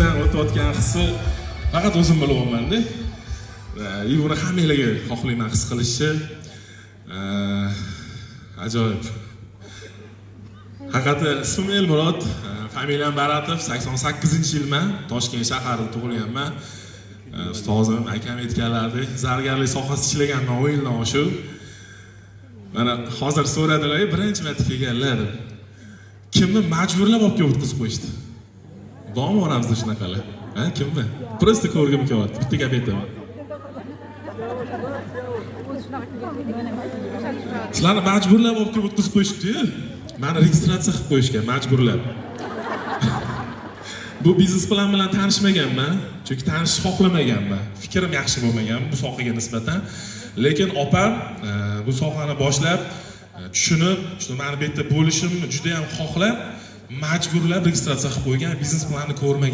ichimdan o'tayotgan hissi faqat o'zim bilyapmanda. И buni hammanglarga xohlayman his qilishni. Ajoyib. Haqiqatda ismim Elmurod, familiyam Baratov, 88-yilman, Toshkent shahrida tug'ilganman. Ustozim, akam aytganlaridek, zargarlik sohasida ishlaganman 10 yildan oshiq. Mana hozir so'radilar, birinchi marta kelganlar deb. Kimni majburlab olib kelib o'tkazib qo'yishdi? Bormi oramizda shunaqalar? Ha, kimni? Просто ko'rgim kelyapti. Bitta gap aytaman. Sizlarni majburlab olib kelib o'tkazib qo'yishdi-yu. Meni registratsiya qilib qo'yishgan majburlab. Bu biznes plan bilan tanishmaganman, chunki tanishishni xohlamaganman. Fikrim yaxshi bo'lmagan bu sohaga nisbatan. Lekin opam bu sohani boshlab, tushunib, shu meni bu yerda bo'lishimni juda ham xohlab, majburlab registratsiya qilib qo'ygan, biznes planni ko'rmagan.